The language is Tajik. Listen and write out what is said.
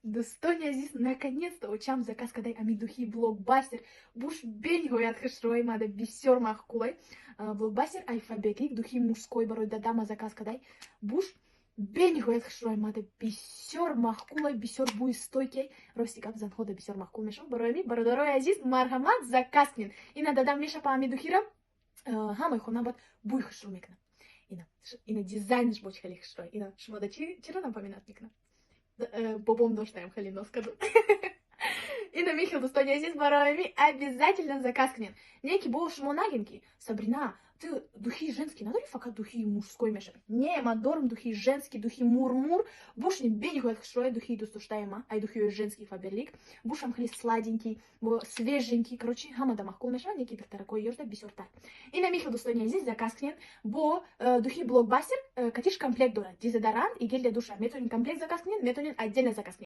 Дӯстони азиз, наконец-то очам заказ кадай ами духи Блокбастер. Буш бениҳоят хушрӯй, мада бисёр маъқулай. Блокбастер ай Фаберлик, духи мужской барои дадама заказ кадай. Буш бениҳоят хушрӯй, мада бисёр маъқулай, бисёр бӯи стойкий. Рости гап, занҳода бисёр маъқул мешавад. Барои ами, бародарои азиз, марҳамат, заказ кунед. Ина дадам мешапа ами духира, ҳамаи хона бад бӯи хушрӯ мекунад. Ина дизайнш боч хеле хушрӯй. Ина шумода чиро напоминать мекунад? Бобом доштаем хеле носкаду. Ина михел, дӯстони азиз, барои ми обязательно заказ кунед. Не ки бо шумо нагин, ки Сабрина, ты духи женские надори, фақат духи мужской мешавад. Не, ман дорам духи женский, духи Мурмур. Буш бениҳоят хушрӯя, духи дӯстдоштаи ма, ай духиҳои женский Фаберлик. Бушам хеле сладенький, свеженький, короче, ҳамада маъқул мешавад, не ки духтаракои ёшда бисёртар. Ина михел, дӯстони азиз, заказ кунед. Бо духи Блокбастер катиш комплект дорад. Дезодорант и гель для душа. Метавонед комплект заказ кунед, метавонед отдельно заказ кунед.